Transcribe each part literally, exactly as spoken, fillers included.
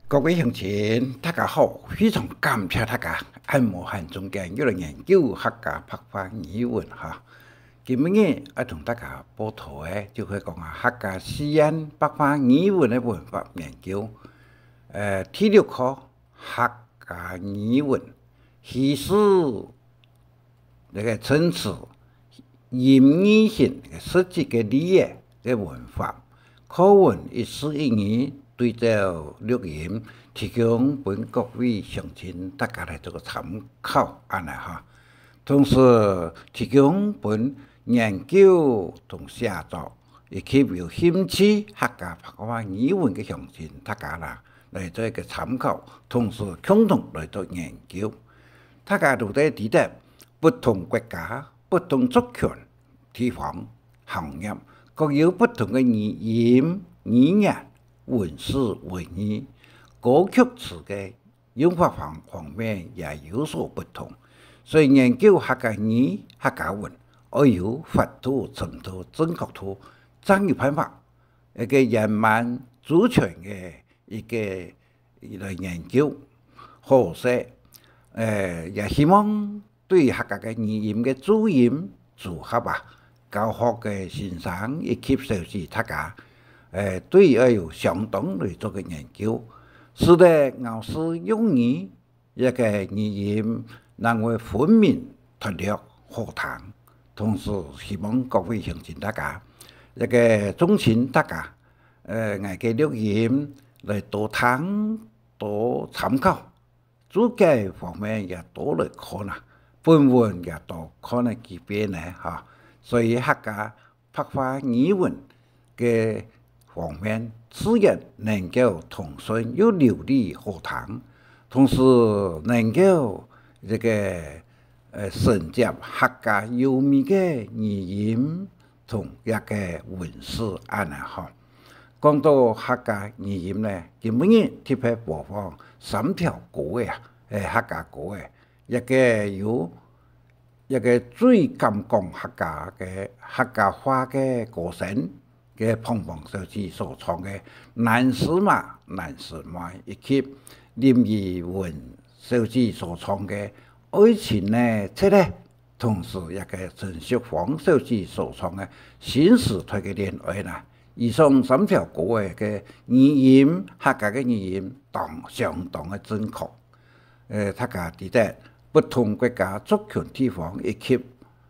各位鄉親，大家好，非常感謝大家恁無閒中間又來研究客家白話語文哈。今晡日愛同大家報道个，就係講啊，客家四縣白話語文个文法研究。呃，第六課，客家語文，起始 這个層次、音義性个實際个例仔个文法，課文一字一語對照錄音，提供分各位鄉親大家來做个參考，恁呢哈。同時提供分研究同寫作，以及有興趣客家白話語文个鄉親大家啦，來做一个參考，同時共同來做研究。 大家都得知得，不同國家、不同族群、地方、行業，各有不同个語音、語言、文字、文意、歌曲詞个用法方，方面也有所不同。所以研究客家語、客家文，愛有法度、程度、正確度，正有辦法，一个圓滿、周全个 一个來研究。好勢，呃，也希望對客家个語音个注音、組合啊，教學个先生以及小弟大家，呃，對愛有相當來做个研究，使得咬字用語 這个語音能夠分明、脫略、好聽。同時希望各位鄉親大家，這个鄉親大家，呃，𠊎个錄音來多聽、多參考，註解方面也多來看啊，本文也多看了幾遍呢，哈。所以客家 白話語文个方面，自然能夠通順又流利好聽，同時能夠這个，呃，承接客家優美个語音同這个文字恁呢吼。講到客家語音呢，今晡日特別播放三條歌仔啊，誒，客家歌仔，這个有 一个最敢講客家个客家話个歌聲个芳芳小姐所唱个《難時嘛難時妹》，以及林怡文小姐所唱个《愛情呢切咧》，同時這个陳淑芳小姐所唱个《新時代个戀愛》啦。以上三條歌仔个語音，客家个語音當相當个正確。 呃，大家知得，不同國家、族群、地方以及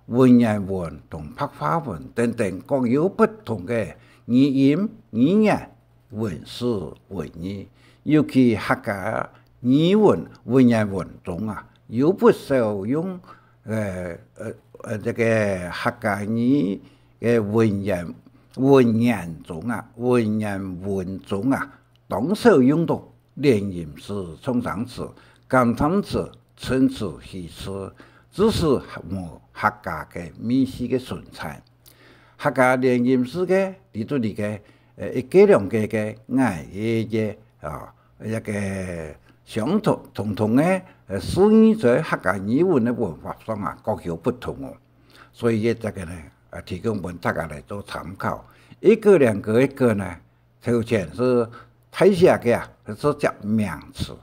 文言文同白話文等等，各有不同个語音、語言、文字、文意。尤其客家語文、文言文中啊，有不少用，呃，呃，呃，這个客家語个文言，文言中啊，文言文中啊，當少用到 連音字、狀聲字、感嘆詞、稱詞、虛詞，致使無客家个味緒个存在。客家連音字个，裡肚裡个，呃，一个兩个个，𠊎个个，啊，一个相同，通通个，呃，字義在客家語文个文法上啊，各有不同哦。所以這个呢，啊，提供分大家來做參考。一个兩个一个呢， 頭前係大寫个啊，係接名詞。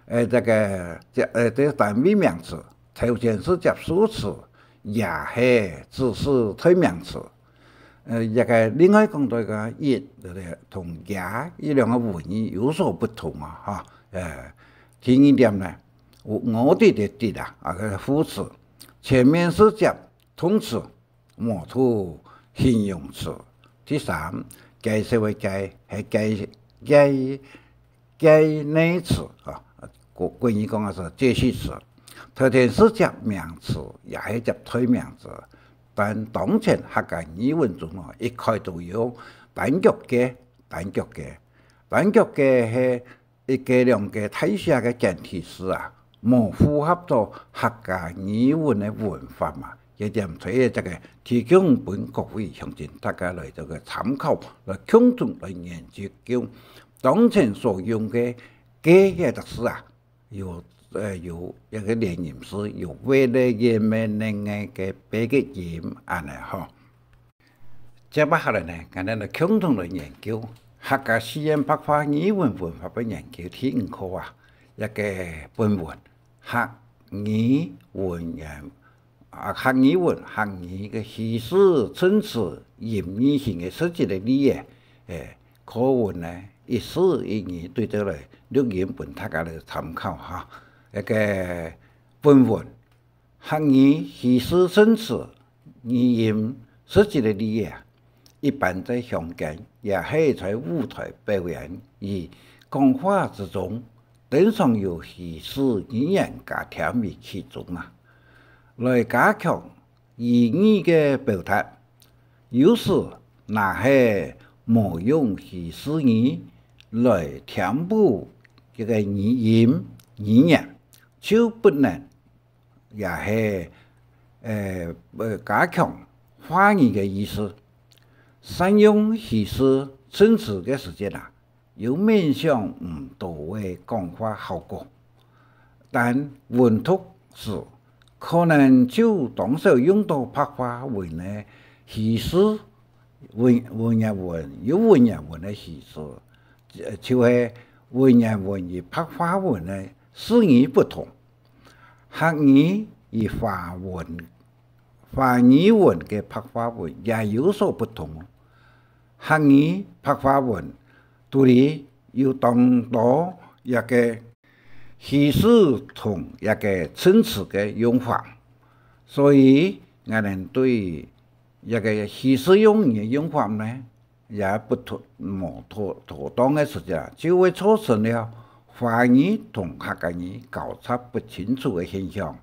誒，這个接，誒，這單位名詞，頭前係接數詞，也係指示代名詞。呃，這个另外講到一个一，對不對？同也這兩个文意有所不同啊，哈。呃，第二點呢，我，我哋个的啊，啊，个副詞，前面係接動詞， 無讀形容詞。第三，介紹个介係介，介，介內詞啊，國，國語講个係介系詞。頭前係接名詞，也係接代名詞，但當前客家語文中哦，一概都用單腳个，單腳个，單腳个係 一个兩个大寫个簡體字啊，無符合到客家語文个文法嘛。這點推个這个提供分各位鄉親大家來做个參考，來共同來研究。當前所用个个个特色啊，有，呃，有一个連音字，有V、L、Y、M、N、N个个別个音，恁呢吼。 接下來呢，𠊎等來共同來研究客家四縣白話語文文法个研究第五課啊，一个本文，客語文言，啊，客語文，客語个虛字、稱詞、音異形个實際个例仔，誒，課文呢，一字一語對照來錄音分大家來參考哈。一个本文，客語虛字、稱詞、語音實際个例仔，一般在鄉間也係在舞台表演與講話之中，經常有虛字語言加添於其中啊，來加強語義个表達。有時若係無用虛字語來填補這个語音、語言，就不能 也係，呃，呃，加強話語个意思。善用虛字、稱詞个時節啊，有面向毋多个講話效果，但文讀時可能就當少用到白話文个虛字，文，文言文，有文言文个虛字，呃，就係文言文與白話文个字義不同。 客語與華文、華語文个白話文也有所不同哦。客語白話文肚裡有當多一个虛字同一个稱詞个用法，所以𠊎等對一个虛字用語个用法呢， 也不妥，無妥，妥當个時節啊，就會造成了華語同客家語交叉不清楚个現象。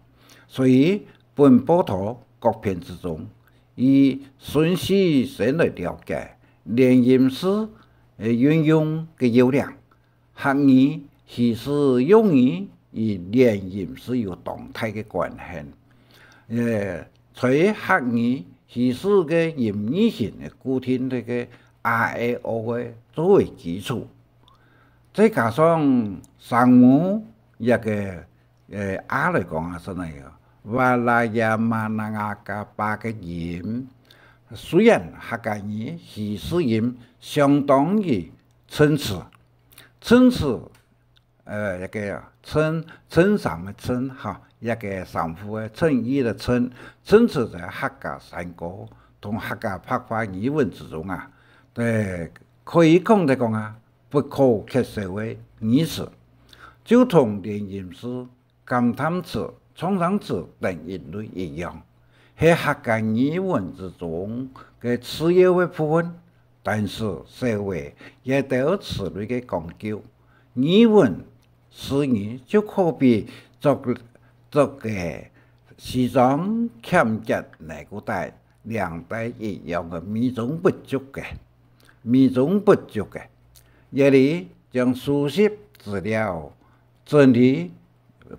所以，本報導各篇之中，以順序先來了解連音字，呃，運用个要領。 客語虛字用語與連音字有當大个關係。呃，在客語虛字个音異形个固定个a、e、o个作為基礎，再加上聲母一个，呃，a來講啊，係哪个？哇啦呀嘛那啊嘎巴个音。雖然客家語虛字音相當於 稱詞。稱詞，呃，一个稱，稱衫个稱，哈，一个衫褲个稱，衣个稱，稱詞在客家山歌同客家白話語文之中啊，呃，可以講得講啊，不可缺少个語詞，就同連音字、 感嘆詞、創傷詞等一類一樣，係客家語文之中个次要个部分，但是社會這兜詞類个講究，語文、詞語就可比作，作个西裝欠結內褲帶、領帶一樣个美中不足个，美中不足个。這裡將收集資料、整理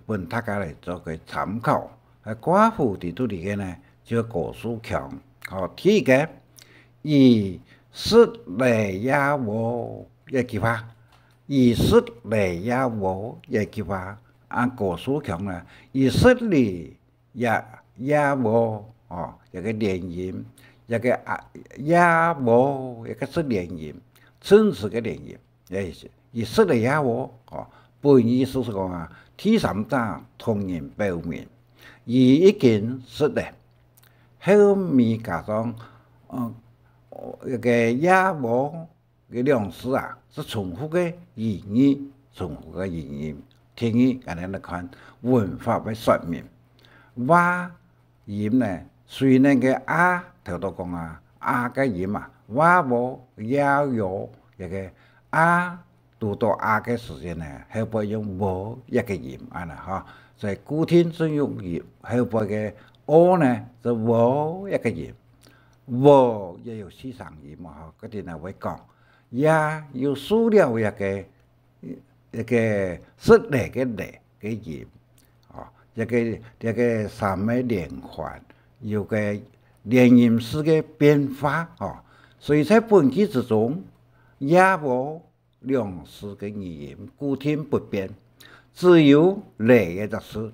分大家來做个參考。啊，掛號在肚裡个呢，就高樹強。好，第一个，以食來夜和這句話，以食來夜和這句話，啊，高樹強呢，以食來夜，夜和，哦，一个連音，一个啊，夜和，一个係連音，稱詞个連音。 誒，以食來夜和，哦，本意思係講啊，第三者同人表明，佢已經食了。後尾加上，嗯，一个夜和个兩字啊，係重複个意義，重複个意義。第二，𠊎等來看文法个說明。和 音呢，雖然个a，頭到講啊，a个音啊，和和呀喲，這个a，堵到a个時節呢，後背用和一个音，恁呢哈。所以固定就用音，後背个o呢，就和一个音。和也有四聲音嘛，哈，這點呢會講，也有收了一个 一个食了个了个音，哦，一个，一个三个連環，有个連音字个變化，哦。所以在本句之中，也和兩字个語音固定不變，只有了這隻字，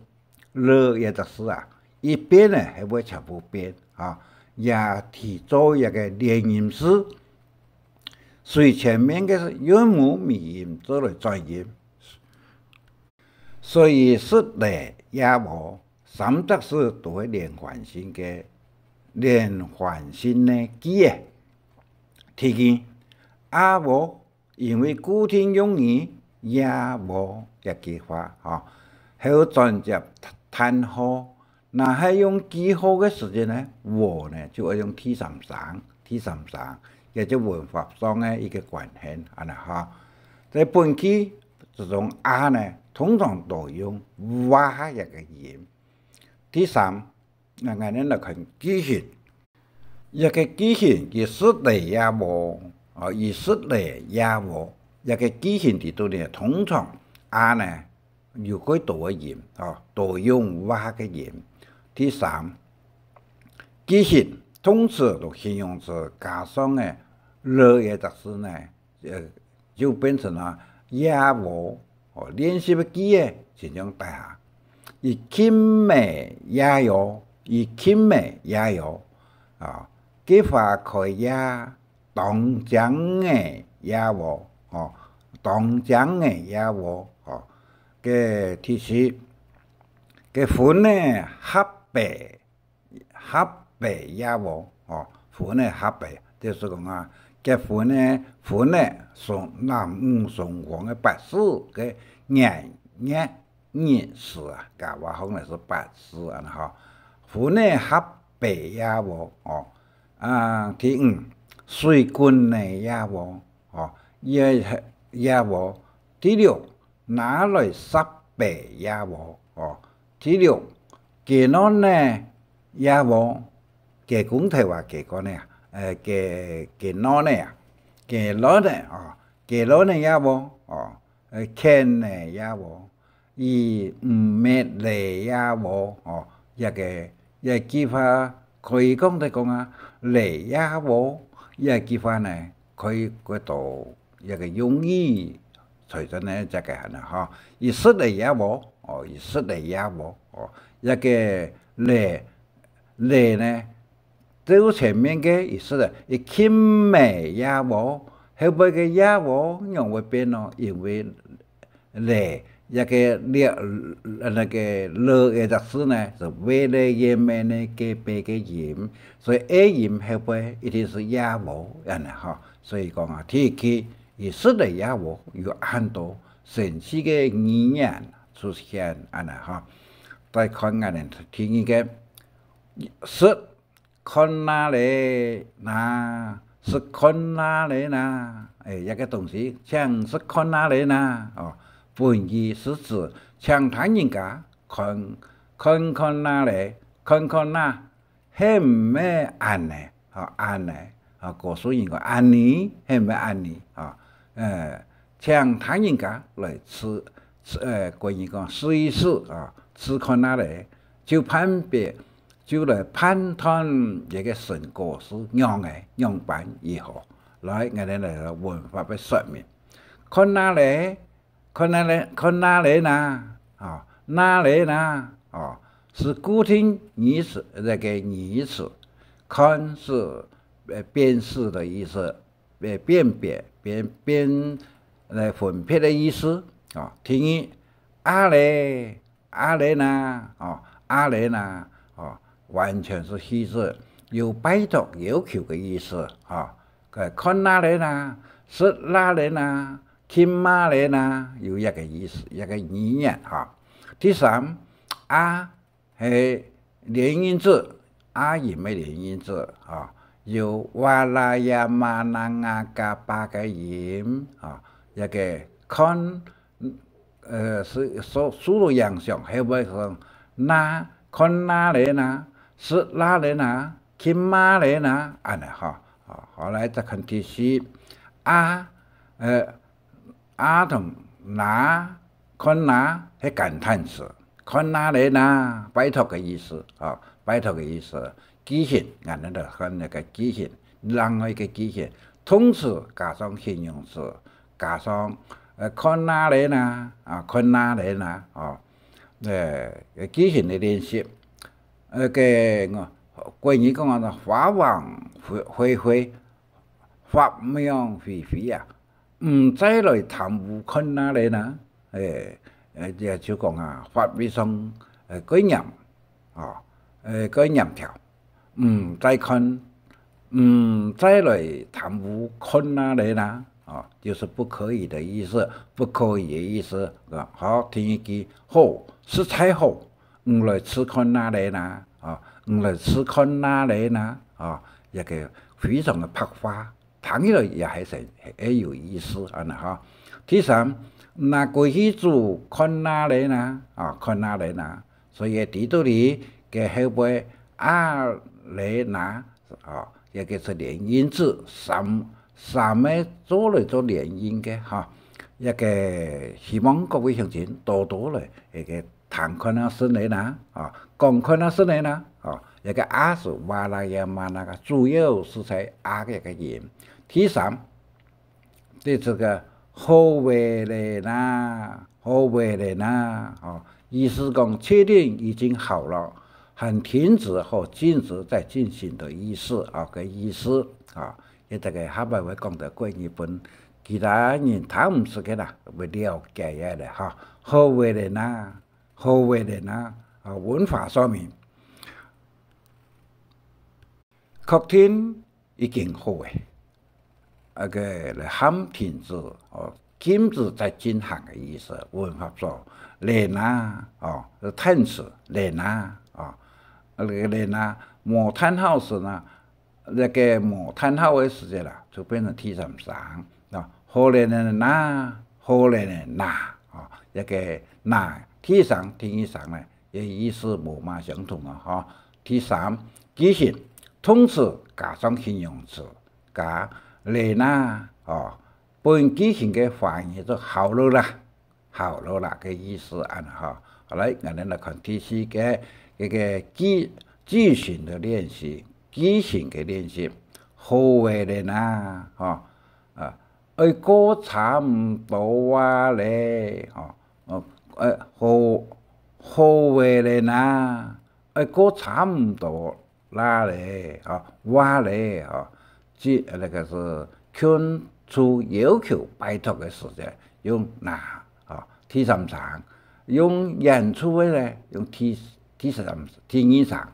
了這隻字啊，一變呢，係會全部變，啊，也提做一个連音字。隨前面个韻母尾音做來轉音。所以食垈、夜禾三隻字都係連環性个，連環性个句仔。第二，鴨禾，因為固定用於夜禾這句話，吼，後轉接嘆號， 若係用句號个時節呢，禾呢就愛用第三聲，第三聲，也就文法上个一個關係，恁呢哈。在本句之中，鴨呢，通常都用哇這個音。第三，那𠊎等來看句型。這個句型，佢食垈夜禾，哦，佢食垈夜禾，這個句型裡肚呢，通常鴨呢， 有較多个音，哦，多用哇个音。第三，句型，動詞同形容詞加上个了个隻字呢，呃，就變成了夜禾，哦，練習个句仔，親像底下，佢琴仔夜禾，佢琴仔夜禾，啊，佢花開夜 當靚个夜禾，吼，當靚个夜禾，吼。該第四，該分仔合白，合白夜禾，吼，分仔合白，就係講啊，結婚个婚仔，送男女雙方个八字个年月 日時啊，該話講來係八字恁呢吼。分仔合白夜禾，哦。啊，第五，水滾个夜禾，哦，夜，夜禾。第六，拿來煠白夜禾，哦。第六，雞卵个夜禾，雞公頭啊，雞卵个啊，呃，雞，雞卵个啊，雞卵个，哦，雞卵个夜禾，哦，呃，蜆个夜禾， 佢毋搣垈夜禾，哦，這個，這句話可以講得講啊，垈夜禾，這句話呢，可以過到這個用意，隨著呢，這個恁呢吼。佢食垈夜禾，哦，佢食垈夜禾，哦，這個垈，垈呢， 照前面个意思啊，佢琴仔夜禾，後背个夜禾仰會變咯？因為垈，這個了，那個了个隻字呢，係未來原面个該背个音，所以A音後背一定係夜禾，恁呢吼。所以講啊，第一句，佢食垈夜禾有恁多神奇个語言出現，恁呢吼。再看𠊎等第二個，食 看哪咧哪，食看哪咧哪。欸，這個東西，請食看哪咧哪。哦，本意係指請他人家看，看看哪咧，看看哪，係毋係恁呢？哦，恁呢。哦，告訴人講恁呢，係毋係恁呢？哦，呃，請他人家來試，試，呃，國語講試一試啊，試看哪咧，就判別 就來判斷這個成果係仰仔，仰般如何。來，𠊎等來文法个說明。看哪咧，看哪咧，看哪咧哪，哦，哪咧哪，哦，係固定語詞，這個語詞。看係，呃，辨識的意思，呃，辨別，辨，辨，來分別的意思。哦，第二，啊咧， 啊咧哪，哦，啊咧哪，哦，完全係虛字，有拜託要求个意思，哦。該看哪咧哪，食哪咧哪，琴仔咧哪，有一個意思，一個語言，哈。第三，啊係連音字，啊音个連音字，哈，有哇啦呀嘛啦啊嘎巴个音，哈，一個看 呃，係受，受到影響，後尾講哪，看哪咧哪，食哪咧哪，琴仔咧哪，恁呢吼。哦，好，來再看第四，啊，呃，啊同哪，看哪係感嘆詞，看哪咧哪，拜託个意思，哦，拜託个意思。句型，𠊎等就看該個句型，另外一個句型，動詞加上形容詞， 加上，呃，看哪咧哪，啊，看哪咧哪，哦，呃，句型个練習。呃，該，國語講啊，花王會，會，會，發鞅隘隘啊，毋再來貪污看哪咧哪。誒，誒，也就講啊，法律上，誒，蓋嚴，哦，誒，蓋嚴條，毋再看，毋再來貪污看哪咧哪，哦，就是不可以的意思，不可以的意思，啊，好，第一句，好，實在好，你來試看哪咧哪，哦，你來試看哪咧哪，哦，這个非常个白話。 聽起來也還是，還有意思，恁呢哈。第三，拿歸去煮看哪咧哪，啊，看哪咧哪。所以知道你个後背啊咧哪，啊，這个係連音字，三，三个做來做連音个哈。這个希望各位鄉親多多來，這个 聽看啊順咧哪，啊，講看啊順咧哪，啊，這个啊係哇啦呀嘛啦个，主要係在啊个个音。第三，對這个好話咧哪，好話咧哪，哦，意思講確定已經好了，還停止或禁止再進行的意思，啊，个意思，啊，這个下擺會講到國語本，其他人聽毋識个啦，會了解个咧，哈，好話咧哪。 好話咧哪，啊，文法說明。確定已經好咧，該个來喊停止，哦，禁止再進行个意思。文法說，咧哪，哦，係嘆詞，咧哪，哦，該个咧哪，無嘆號時呢， 這个無嘆號个時節啦，就變成第三聲。啊，好咧咧哪，好咧咧哪，哦，這个哪，第一聲、第二聲呢，這意思無麼相同哦，吼。第三，句型，動詞加上形容詞，加咧哪，哦，本句型个華語就好了啦。 好了啦，个意思恁呢哈。好，來，𠊎等來看第四个，這个句，句型个練習，句型个練習。好話咧哪，吼，啊，愛過差毋多啊咧，吼，呃，呃，好，好話咧哪，愛過差毋多 啦咧，吼，哇咧，吼，即，該个係近處要求拜託个時節，用哪，吼，第三聲，用遠處个咧，用第，第三，第二聲。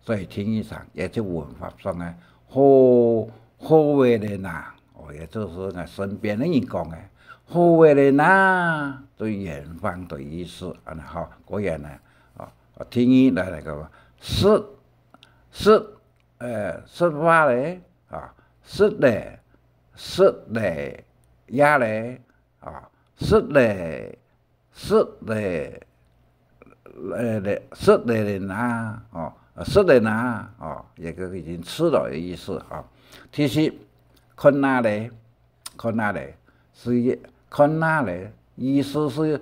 所以第二聲也就文法上个，好，好話咧哪，哦，也就係𠊎身邊个人講个，好話咧哪，對遠方的意思，恁呢吼，果然呢，哦，第二來，來个，食， 食，呃，食哇咧，啊，食咧，食咧，呀咧，啊，食咧，食咧，呃，咧，食咧咧哪，哦，食咧哪，哦，這个已經吃了的意思，啊。第四，看哪咧， 看哪咧，係看哪咧，意思係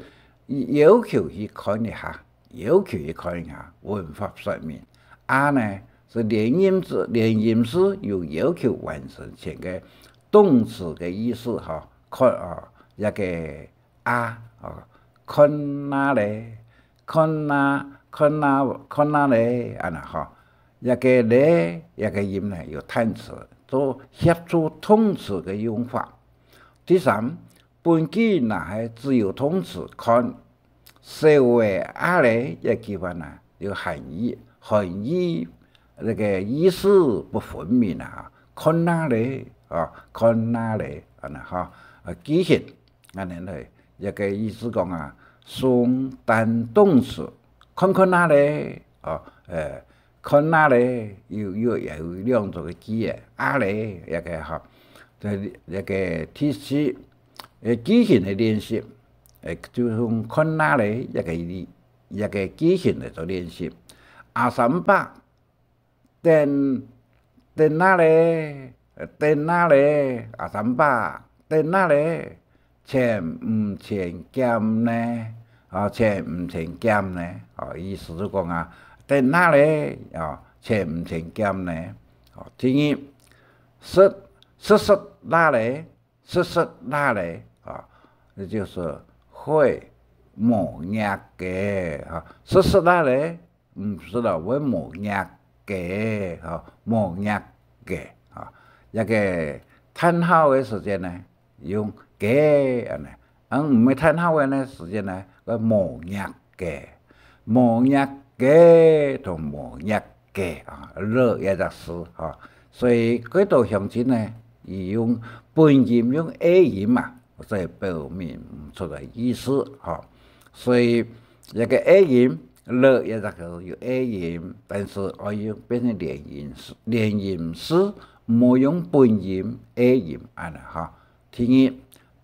要求去看一下，要求去看一下，文法說明。啊呢，係連音字，連音字有要求完成前个動詞个意思吼，看啊，這个啊，啊，看哪咧， 看哪，看哪，看哪咧，恁呢吼。這个咧，這个音呢，有嘆詞，做協助動詞个用法。第三，本句若係只有動詞看，少个啊咧，這句話呢，有含義，含義，這个意思不分明啊。看哪咧，啊，看哪咧，恁呢吼。啊，句型， 恁呢呢，這个意思講啊，從單動詞，看看哪咧，哦，呃，看哪咧，有，有，有兩種个句仔，啊咧，這个吼。這，這个第四，呃，句型个練習，呃，就用看哪咧，這个例，這个句型來做練習。阿三伯， 等，等哪咧，等哪咧，阿三伯，等哪咧，錢毋曾減呢，哦，錢毋曾減呢，哦，意思就講啊，等哪咧，哦，錢毋曾減呢，哦，第二，食，食食哪咧， 食食哪咧，啊，那就是會無噎个，啊，食食哪咧，毋食了會無噎个，啊，無噎个，啊，這个嘆號个時節呢，用个恁呢。啊，毋係嘆號个呢時節呢，愛磨弱个，磨弱个同無弱个啊，了一隻字哈。所以幾多鄉親呢，佢用本音用A音嘛，所以表明毋出个意思哈。所以這个A音，了一隻个有A音，但是愛用變成連音字，連音字，毋好用本音A音恁呢哈。第二，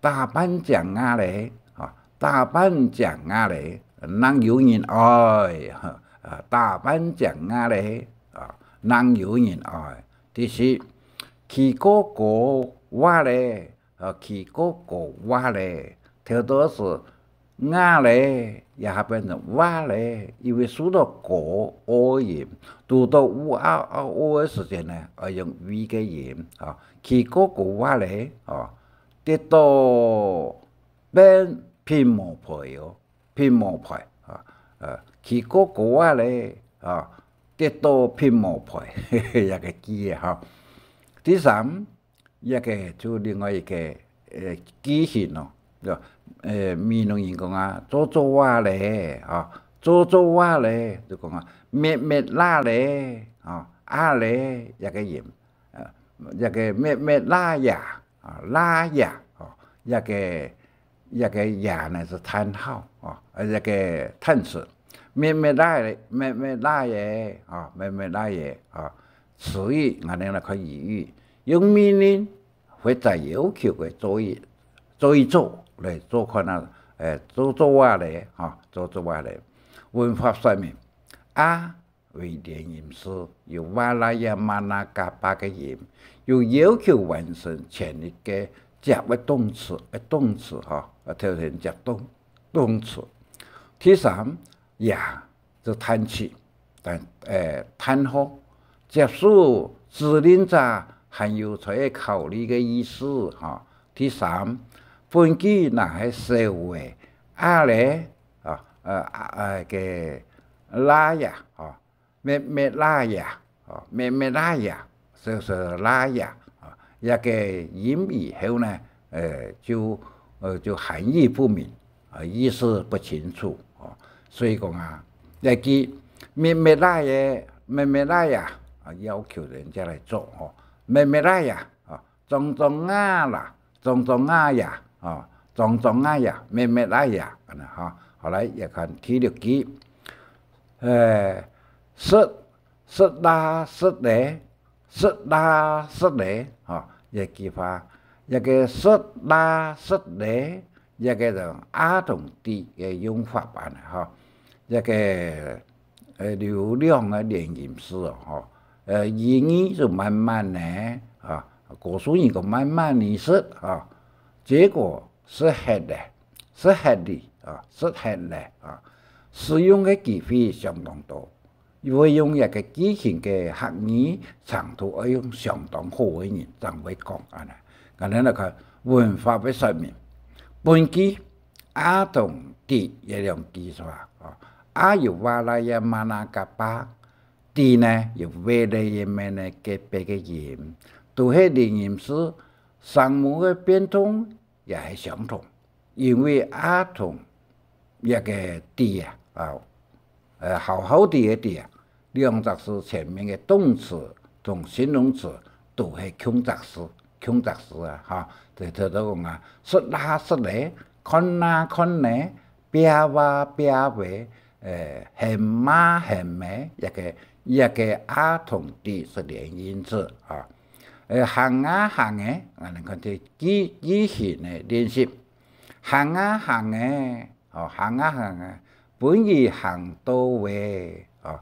打扮靚啊咧，哈，打扮靚啊咧，哪有人愛，哈，啊，打扮靚啊咧，啊，哪有人愛。第四，企高高哇咧，啊，企高高哇咧，頭到係啊咧，也下變成哇咧，因為受到高O音，堵到烏啊啊O个時節呢，愛用V个音，啊，企高高哇咧，啊， 跌到變平無賠哦，平無賠啊，呃，企高高啊咧，啊，跌到平無賠，這个句仔哈。第三，這个就另外一个，呃，句型咯，就，呃，美濃人講啊，做做啊咧，啊，做做啊咧，就講啊，搣搣啦咧，啊，啊咧，這个音。 呃，這个搣搣啦呀，啊，啦呀，哦，這个，這个呀呢係嘆號，哦，呃，這个嘆詞。搣搣啦咧，搣搣啦耶，哦，搣搣啦耶，哦，詞義，𠊎等來看語義，用命令或者要求个做一，做一做來做看啊，呃，做做啊咧，哈，做做啊咧。文法說明，啊， 為連音字，有哇啦呀、嘛啦、嘎巴个音，有要求完成前一个接个動詞，个動詞哈，啊，頭前接動，動詞。第三，呀，就嘆氣，嘆，呃，嘆號，接受指令者還有在考慮个意思哈。第三，本句若係小个，啊咧， 啊，呃，啊，啊，个啦呀，哦，搣搣啦呀，哦，搣搣啦呀，小小个啦呀，哦，這个音以後呢，呃，就，呃，就含義不明，啊，意思不清楚，哦。所以講啊，這句搣搣啦耶，搣搣啦呀，啊，要求人家來做，哦，搣搣啦呀，啊， 裝裝啊啦，裝裝啊呀，哦，裝裝啊呀，搣搣啊呀，恁呢哈。好，來，也看第六句。呃，食，食啦食咧，食啦食咧，哈，這句話，這个食啦食咧，這个就啊同的个用法恁呢哈。這个 呃，有兩个連音字哦，吼。呃，英語就慢慢呢，啊，高樹人講慢慢呢食，啊，結果食忒咧，食忒哩，啊，食忒咧，啊，使用个機會相當多，會用這个句型个客語程度愛用相當好个人正會講恁呢。恁呢來看文法个說明，本句 啊同的這兩句說話，哦，啊有哇啦呀嘛啦嘎巴，的呢有喂咧也咩咧个別个音，都係連音字，聲母个變動也係相同，因為啊同這个的啊，啊，呃，好好的个的啊， 兩隻字前面个動詞同形容詞都係共隻字，共隻字啊，哈。就頭頭講啊，食啦食咧，看啦看咧，壁哇壁咧，呃，喊嘛喊咩，這个，這个啊同的係連音字啊。呃，行啊行咧，啊，你看這句，句型个練習，行啊行咧， 哦，行啊行啊，分佢行到位，哦，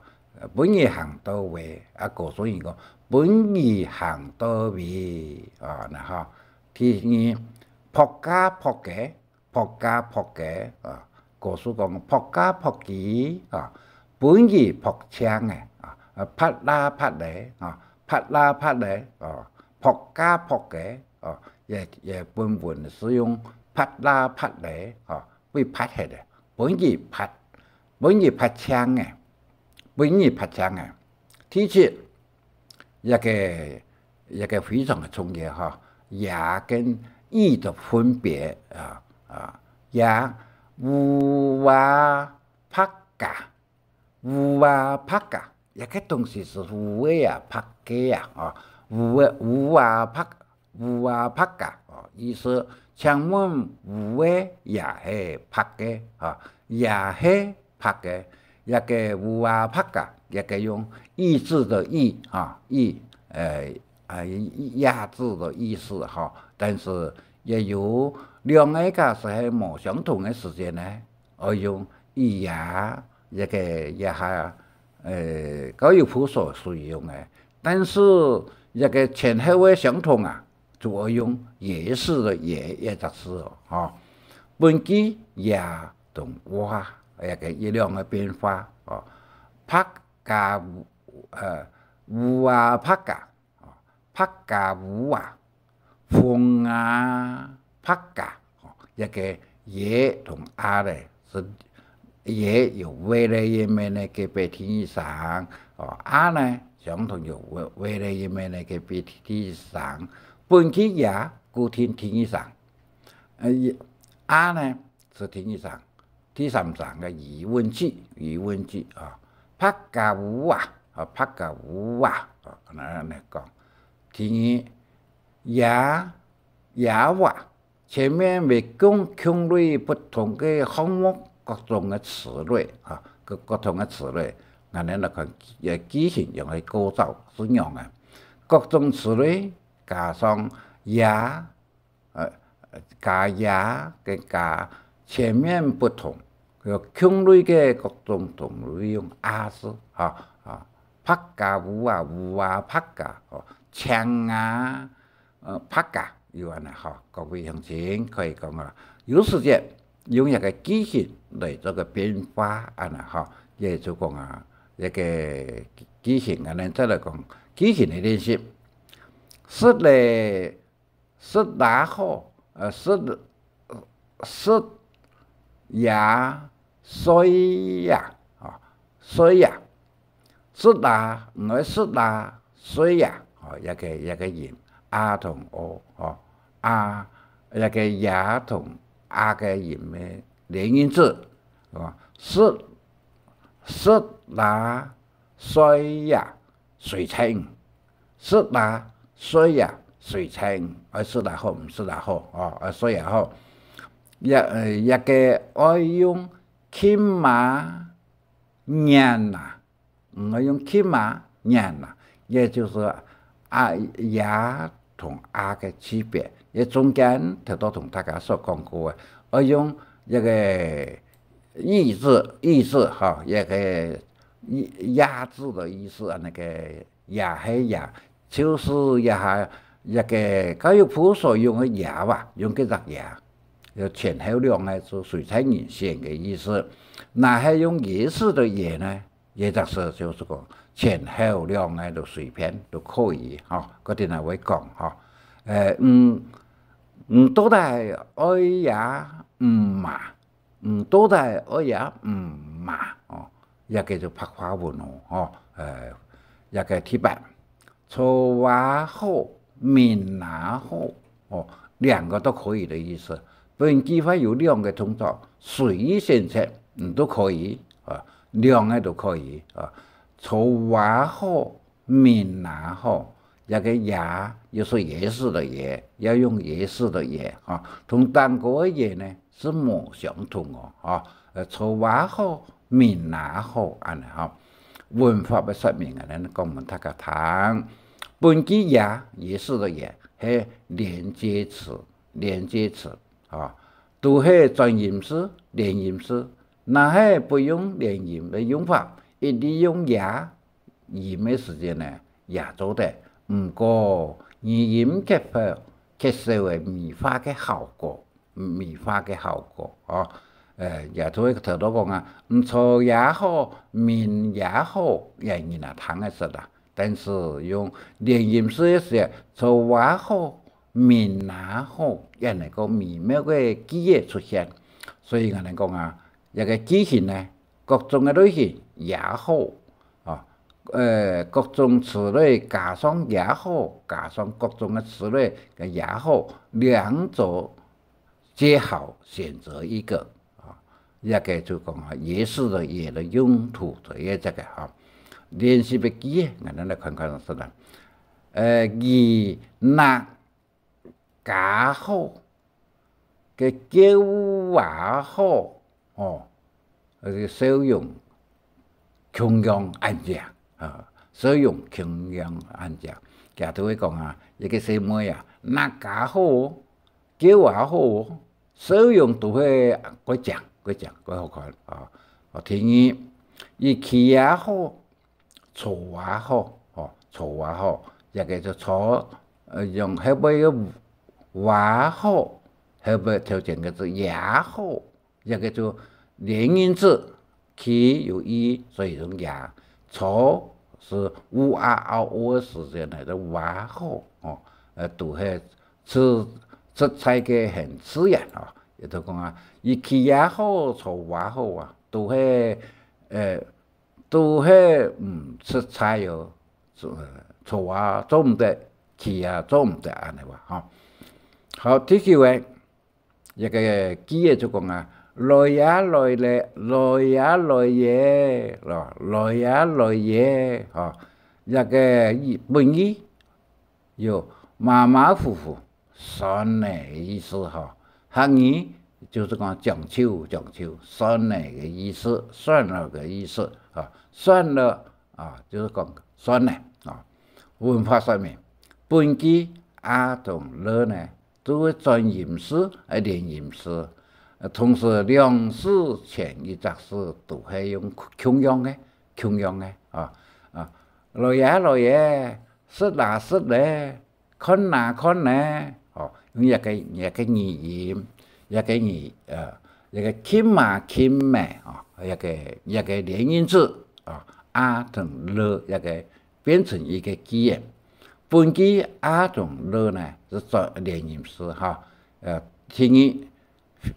分佢行到位，啊，高樹人講，分佢行到位，哦，然後，第二，仆家仆个，仆家仆个，啊，高樹講仆家仆佢，啊，分佢仆淨个，啊，啊，仆啦仆咧，啊，仆啦仆咧，哦，仆家仆个，哦，也，也本文係用仆啦仆咧，哦， 會仆忒个，分佢仆，分佢仆淨个，分佢仆淨个。第七，這个，這个非常个重要哈，也跟意的分別啊，啊，也，烏鴉白鴿，烏鴉白鴿，這个東西係烏个啊，白个啊，哦，烏个，烏鴉白，烏鴉白鴿，哦，意思，請問烏个也係白个，啊，也係白个，這个烏鴉白鴿，這个用抑制的抑，啊，抑，呃，啊，壓制的意思，哈，但是也有兩个假使係無相同个時節呢，愛用抑壓，這个也還，呃，較有譜所使用个。但是這个前後个相同啊，就愛用也是的也，也就是哦，哈。本句也同烏鴉，這个一兩个變化哦，白 加烏，呃，烏鴉白鴿，哦，白鴿烏鴉，風啊白鴿，哦，這个也同啊咧，係也有未來音个呢，个別定義聲，哦，啊呢，相同有未，未來音个呢，个別定義聲，本句也固定定義聲，呃，啊呢，係定義聲。 第三聲个疑問句，疑問句啊，白鴿烏鴉，啊，白鴿烏鴉，啊，恁樣來講。第二，也，也烏鴉，前面會共，共類不同个項目，各種个詞類，啊，各，各種个詞類，𠊎等來看，呃，句型用个構造係仰个。各種詞類加上也， 呃，加也个加，前面不同，有共類个各種同類用啊字，哈，啊，白鴿烏鴉，烏鴉白鴿，哦，青鴉，呃，白鴿，有恁樣，哈，各位鄉親可以講啊，有時節用一个句型來做个變化，恁樣，哈，也就講啊，一个句型，恁樣再來講句型个練習。食咧， 食啦好，呃，食，食呀，睡呀，啊，睡呀。食啦，毋愛食啦，睡呀，哦，一个，一个音，啊同o，哦，啊，一个呀同啊个音个連音字，哦，食，食啦，睡呀， 睡菜魚，食啦，睡呀，睡菜魚，愛食啦好，毋食啦好，哦，愛睡也好。也，呃，也个愛用琴啊，弦啊，毋愛用琴啊，弦啊，也就係啊，也同啊个區別。也中間頭到同大家所講過个，愛用這个抑制，抑制，哈，這个抑，壓制的意思啊，那个 也係也，就係也係一个教育部所用个也啊，用个隻也，有前後兩个係水彩人選个意思。若係用也是的也呢，也就是，就是講前後兩个都隨便都可以，吼，嗰陣啊會講，吼。呃，嗯，嗯，到底愛也毋嘛？ 嗯，到底愛也毋嘛，哦，也叫做白話文哦，吼，呃，也个題板，坐啊好，眠啊好，哦，兩个都可以的意思。本句話有兩个動作，隨意選擇，嗯，都可以，啊，兩个都可以，啊，坐啊好， 眠啊好，這个也又是也是的也，要用也是的也，哈，同頂高个也呢，係無相同哦，哈。呃，坐啊好，眠啊好，恁呢哈。文法个說明啊，恁呢講分大家聽。本句也，也是的也，係連接詞，連接詞，啊，都係轉音字、連音字。若係不用連音个用法，一律用也 音个時節呢，也做得。毋過，語音結合，缺少了美化个效果，美化个效果，哦。呃，也就係頭到講啊，嗯，坐也好，眠也好，也人啊聽得識啦。但是用連音字个時，坐也好，眠也好，也能夠微妙个記憶出現。所以𠊎等講啊，這个句型呢， 各種个類型也好，啊，呃，各種詞類加上也好，加上各種个詞類个也好，兩者最好選擇一個啊。這個就講啊，也是个也个用途，這一隻个哈。練習个句仔，𠊎等來看看是啦。呃，佢拿 家伙，个狗仔好，吼，个笑容共樣恁靚，啊，笑容共樣恁靚。佢就會講啊，一個細妹啊，拿家伙，狗仔好，笑容都係蓋靚，蓋靚，蓋好看啊。哦，第二，佢企也好， 坐也好，吼，坐也好，這個就坐，呃，用後背个也好，後背頭前个字也好，這個就連音字，企有i，所以用也。坐係u、a、ao、o个時節呢，就也好，吼，呃，都係出，出在个很自然啊。也就講啊，佢企也好，坐也好啊，都係，呃， 都係毋出彩哦，做，做啊做毋得，去啊做毋得恁呢哇，吼。好，第九个，一個句仔就講啊，來呀來咧，來呀來耶，咯，來呀來耶，吼，一個意，本意 有馬馬虎虎、算了个意思吼。客語就係講將就將就，算了个意思，算了个意思吼。算了啊，就係講算了啊。文法說明，本句a同了呢，都係轉音字，係連音字。呃，同時兩字前一隻字都係用共樣个，共樣个啊。啊，來呀來耶，食啦食咧， 看哪看呢，哦，用這個，這個語音，這個語，呃，這個近嘛近咩，哦，這個，這個連音字，哦，a同了，這個變成一個句仔。本句a同了呢，係做連音字哈。呃，第二，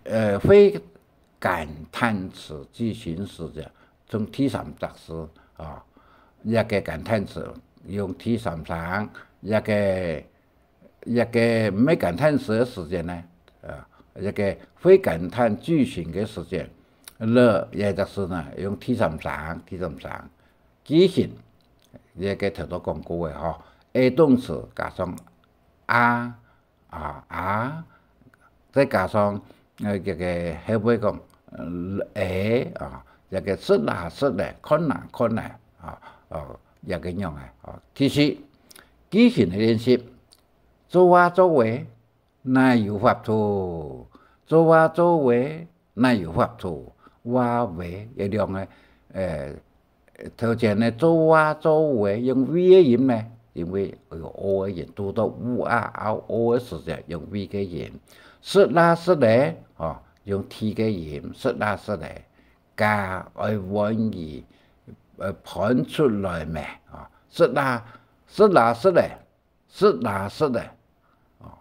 呃，會感嘆詞句型時節，從第三隻字啊，這個感嘆詞用第三聲，這個，這個毋係感嘆詞个時節呢，呃，這個會感嘆句型个時節，了這隻字呢，用第三聲，第三聲。句型，這個頭先講過个吼，a動詞加上a， 啊，啊，再加上，呃，這個後背講，呃，欸，啊，這個食啦食咧，看啦看咧，啊，哦，這個樣仔，哦。第四，句型个練習，做啊做欸，哪有法度？做啊做欸， 哪有法度？話話，這兩個，呃，頭前呢，做啊做欸，用v个音呢，因為有o个音，堵到u、a、ao、o个時節，用v个音。食啦食咧，哦，用t个音，食啦食咧。家愛換佢，呃，搬出來咩？哦，食啦，食啦食咧， 食啦食咧，哦，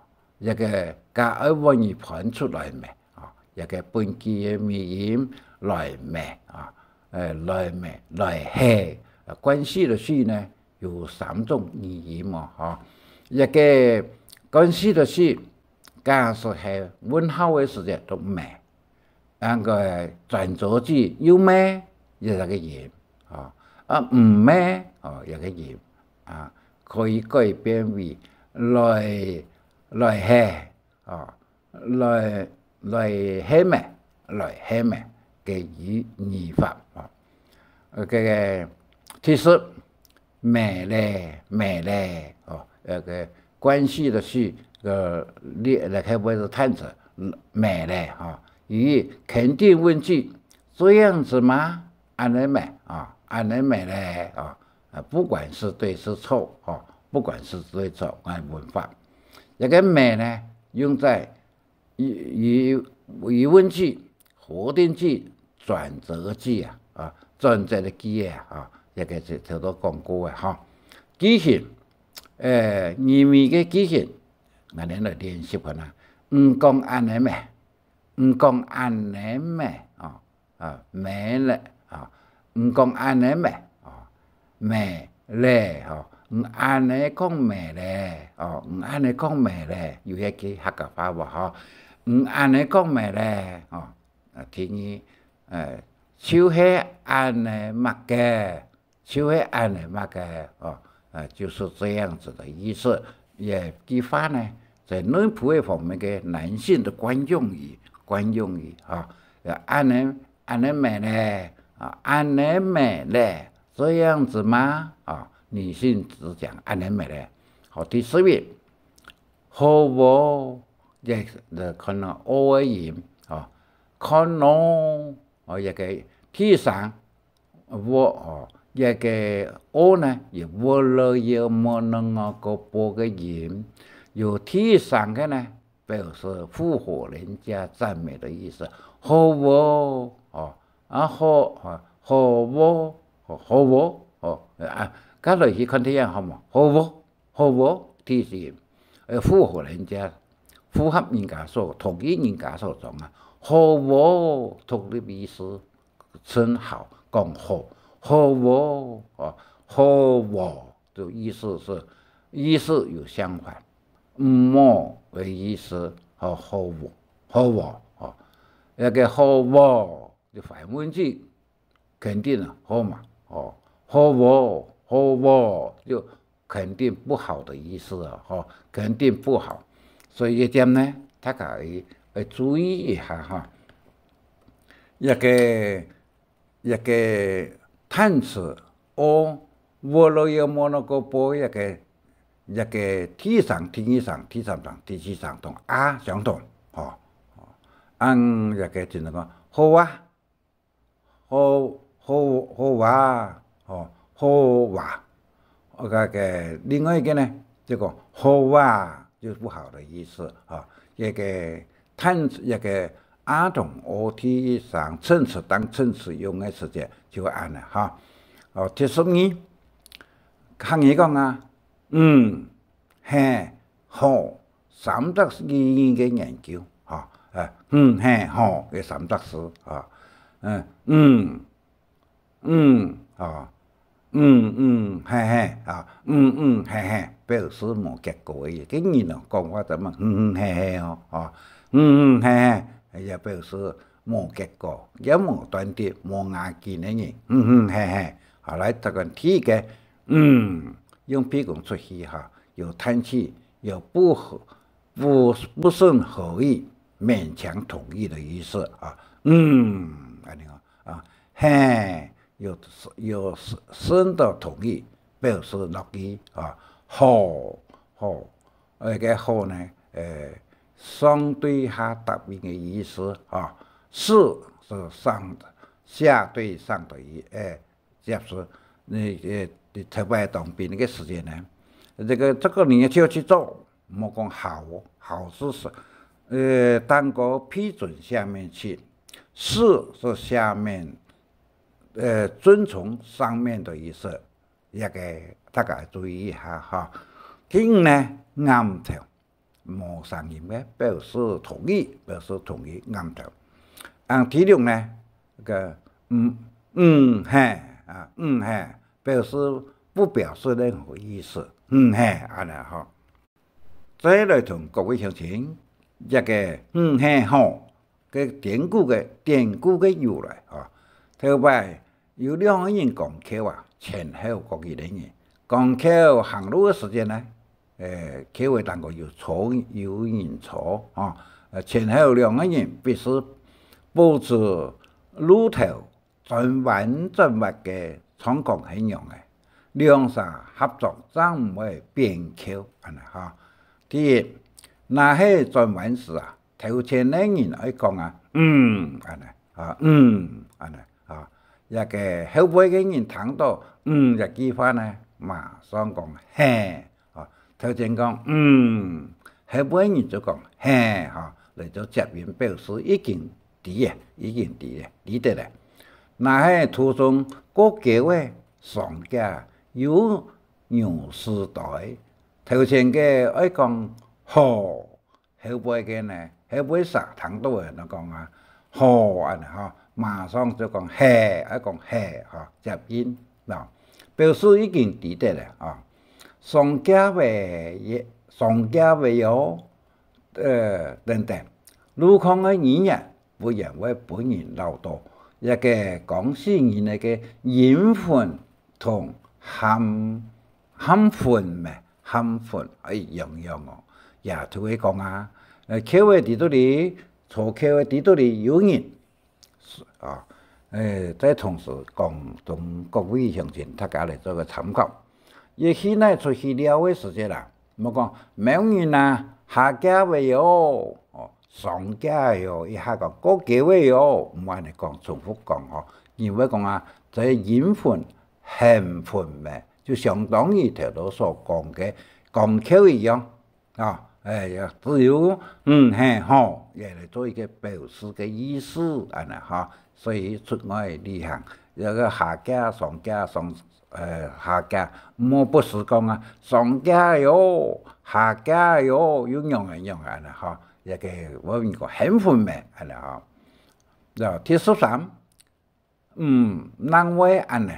這個家愛換佢搬出來咩？哦，這個本句个尾音來咩？啊，呃，來咩？來係。啊，關係个係呢，有三種語音哦，吼。這個關係个係，假使係問號个時節讀咩？ 恁个轉折句有咩，這個音，啊，啊，毋咩，哦，這個音，啊，可以改變為來，來係，啊，來，來係咩，來係咩个語，語法，啊。呃，這個，第四， 咩咧，咩咧，哦，這個關係个係，呃，你，這個會係動詞，咩咧，吼。語義肯定問句，這樣子嗎？恁呢咩？啊，恁呢咩咧？啊，啊，不管是對是錯，哦，不管是對錯，𠊎文法。這個咩呢，用在 疑，疑，疑問句、否定句、轉折句啊，啊，轉折个句仔啊，啊，這個係頭先講過个吼。句型，呃，語尾个句型，𠊎等來練習看啊。毋講恁呢咩？毋講恁呢咩？啊，啊，咩咧？啊，毋講恁呢咩？啊，咩咧，吼，你恁呢講咩咧，哦，你恁呢講咩咧，有一句客家話無，吼，你恁呢講咩咧，哦，啊，第二，呃，就係恁呢麼个，就係恁呢麼个，哦，呃，就是這樣子的意思。這句話呢，在內埔个方面个男性的慣用語，慣用語，哈，呃，恁呢，恁呢咩咧，啊，恁呢咩咧，這樣子嗎？啊，女性只講恁呢咩咧。好，第四位，好無，也，也看到o个音，啊，看咯，哦，一个第三，我，哦，一个o呢，也我了也莫能个个波个音，有第三个呢，表示附和人家赞美的意思。好哦，哦，啊，好，啊，好哦，好，好哦，哦，啊，接落去看第二好無？好哦，好哦，第四，呃，附和人家，符合人家所，同意人家所讲啊。好哦，独立意思，真好，讲好，好哦，哦，好哦，就意思是，意思有相反，毋好个意思，好，好哦，好哦，哦，那个好哦，就反问句，肯定啊，好嘛，哦，好哦，好哦，就肯定不好的意思啊，吼，肯定不好。所以这点呢，大家要，要注意一下哈。一个，一个单词，o，我了也莫能个个波，一个，一个第三、第二声、第三声、第四声同a相同，吼。按一个真个讲，好啊，好，好，好啊，吼，好啊。OK，另外一个呢，就讲好啊，就不好的意思，吼。一个单，一个a同o第一声，称词当称词用个时节就会按呢，哈。哦，第十二，客语讲啊，嗯，嘿，好，三只字个研究，哈，呃，嗯，嘿，好，个三只字，哈，嗯，嗯，嗯，啊，嗯，嗯，嘿，嘿，啊，嗯，嗯，嘿，嘿，表示无结果个意思。个人哦，讲话怎么，嗯，嗯，嘿，嘿哦，啊，嗯，嗯，嘿，嘿，也表示无结果，也无断定，无牙根个人，嗯，嗯，嘿，嘿。好，来，再看第一个，嗯，用鼻孔出气哈，有叹气，有不合，不，不甚合意，勉强同意的意思啊。嗯，按呢哦，啊，嘿，有，有深的同意，表示乐意啊。好，好，那个好呢，呃，上对下答应的意思啊。是，是上，下对上的意，哎， 接受，你，呃，你特别当兵个时间呢，这个，这个你就去做，莫讲好，好是，呃，单个批准下面去，是，是下面，呃，遵从上面的意思，这个大家注意一下哈。第五呢，頷头， 无声音个，表示同意，表示同意，頷头。啊，第六呢，个，嗯，嗯，嘿，啊，嗯，嘿，表示不表示任何意思，嗯，嘿，按呢吼。再来同各位乡亲，这个，嗯，嘿，吼，个典故个，典故个由来，吼。头摆有两个人讲口啊，前后各一个人。讲口行路个时间呢，呃，口个当中有坐，有人坐，吼，呃，前后两个人必须保持路头转弯转弯个状况係样个，两儕合作正毋會扁口，按呢吼。第一，若係转弯時啊， 頭前个人愛講啊，嗯，恁呢，啊，嗯，恁呢，啊，這个後背个人聽到，嗯，這句話呢，馬上講，嘿，啊，頭前講，嗯，後背人就講，嘿，哈，來做接音表示已經知啊，已經知啊，知得了。若係途中過橋个商家有牛屎袋，頭前个愛講，好， 後背个呢，後背儕聽到个就講啊，好，恁呢吼，馬上就講嘿，愛講嘿，吼，接音，喏。表示已經知得了啊。上架个也，上架个喲，呃，等等。路況个語言，不然會分人恅到，這个江西人个陰魂同含，含混咩，含混，哎，樣樣哦，也就會講啊，呃，轎个底肚裡，坐轎个底肚裡有人， 啊，誒，在同時講，同各位鄉親大家來做個參考。一去哪出去尞个時節啦，莫講「某人啊，下架个喲」，哦，「上架个喲」，一下講「過橋个喲」，毋好恁樣講，重複講吼。因為講啊，這陰魂、含混咩，就相當於頭頭所講个講轎一樣。 啊，哎呀，只有，嗯，嘿，吼，也來做一個表示个意思，恁樣哈。所以出外旅行，這个下架、上架、上，呃，下架，莫不時講啊，「上架喲，下架喲」，又仰仔仰仔恁樣哈。這个我問過，含混咩，恁樣哈。啊，第十三， 嗯，仰會恁呢？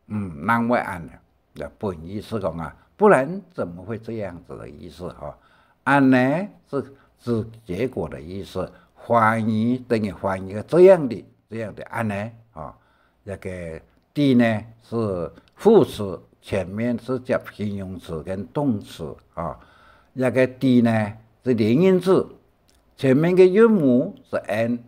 嗯，仰會恁呢？這本意是講啊，不然怎麼會這樣子的意思哈？恁呢是指結果的意思，懷疑等於懷疑个這樣的，這樣的恁呢哈。這个底呢是副詞，前面是接形容詞跟動詞啊。這个底呢是連音字，前面个韻母是n，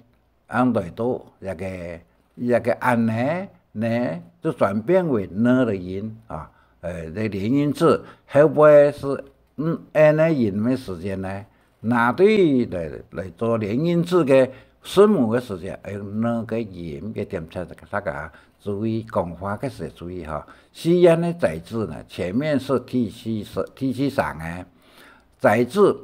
恁來到這个，這个恁呢，呢，就轉變為n的音啊，呃，這連音字，後背是，嗯，n的音个時間呢，哪對來，來做連音字个聲母个時間，愛用n个音个點出，大家注意講話个時注意哈。四縣个在字呢，前面是第七聲，第七聲个，在字，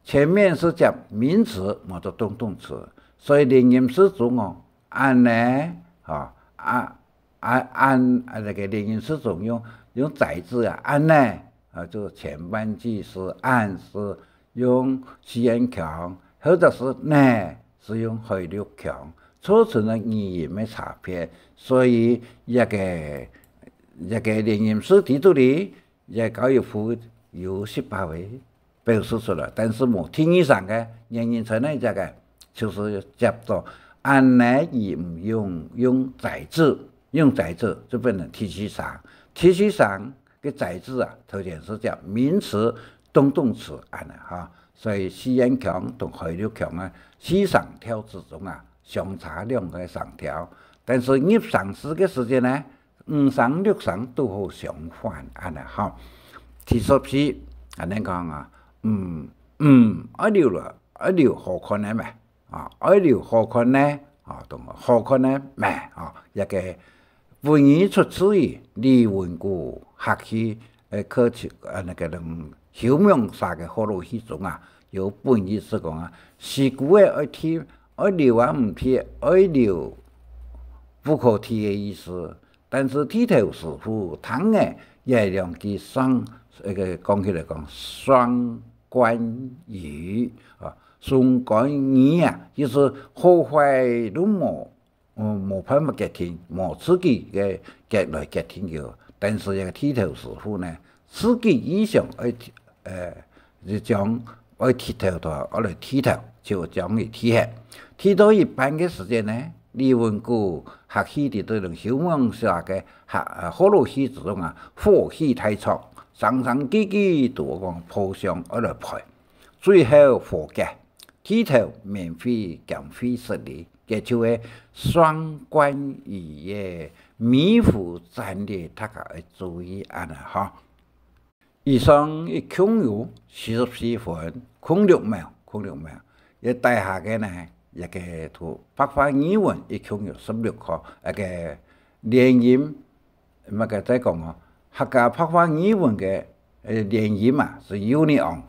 前面是接名詞，無做動動詞，所以連音字中哦，恁呢，啊，啊，啊，恁，啊，這个連音字中用，用在字啊，恁呢，啊，就前半句是恁，是用四縣腔，或者是呢，是用海陸腔，造成了語音个差別。所以這个，這个連音字底肚裡，這个教育部有十八位 表示出來，但是無第二聲个，原因在哪隻个？就是接到恁呢，佢毋用，用在字，用在字就變成第七聲。第七聲个在字啊，頭前是接名詞、動動詞恁呢哈。所以四縣腔同海陸腔啊，四聲調之中啊，相差兩个聲調。但是入聲字个時間呢， 五聲、六聲都好相反，恁呢吼。第十四，恁呢講啊，嗯，嗯，愛留了，愛留好看个咩？啊，愛留好看个，啊，同好看个咩？啊，這个文意出自於李文牯客戲，呃，客家，呃，那个人休網社个學老戲中啊，有本意是講啊，師姑仔愛剃，愛留啊毋剃，愛留不可剃个意思。 但是剃頭師傅聽了，也兩句上，該个講起來講，雙關語啊，雙關語啊，就是好壞都無，嗯，無辦法決定，無自己个決來決定个。但是這个剃頭師傅呢，自己意想愛剃，呃，就將愛剃頭个，愛來剃頭，就將佢剃忒。剃到一半个時間呢，李文牯客戲裡肚用休網社个客，呃，學老戲之中啊，火氣大著，聲聲句句都講破相愛來賠。最後和解，剃頭免費兼費失禮，這就係雙關語个迷糊戰略，大家愛注意恁呢吼。 以上一共有四十四分，空六秒，空六秒。這底下个呢，這个讀白話語文一共有十六課，該个連音，麼个再講哦，客家白話語文个，呃，連音啊，是union，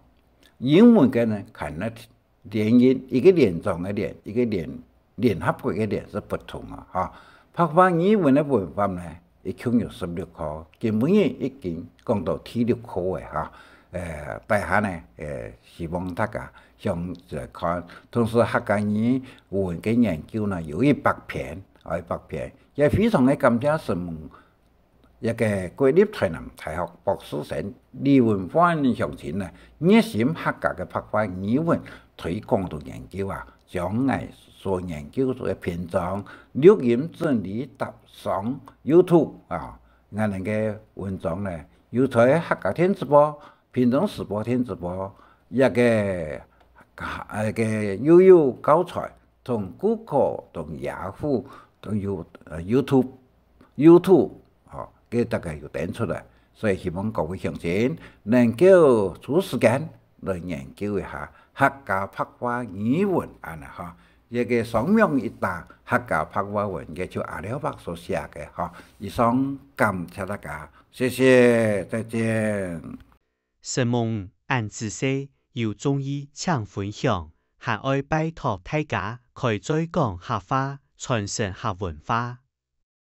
英文个呢，connect， 連音，一个連長个連，一个聯，聯合國个聯是不同啊，哈。白話語文个文法呢，一共有十六課，今晡日已經講到第六課了，哈。呃，大家呢，呃，希望大家想來看，同時客家語文个研究呢，有一百篇，啊，一百篇，也非常个感謝承蒙一个國立臺南大學博士生李文煥鄉親呢，熱心客家个白話語文推廣同研究啊，將𠊎所研究个篇章錄音整理搭上YouTube啊，𠊎等个文章呢，有在客家電子報、屏東時報電子報，一个，啊，个又有教材，同Google、同Yahoo、同You，呃，YouTube YouTube，吼，个大概有登出來。所以希望各位鄉親能夠抽時間來研究一下客家白話語文恁呢吼。這个上網一打客家白話文，个就阿廖伯所寫个吼。以上，感謝大家，謝謝，再見。承蒙恁仔細，有中意請分享，還愛拜託大家開嘴講客話，傳承客文化。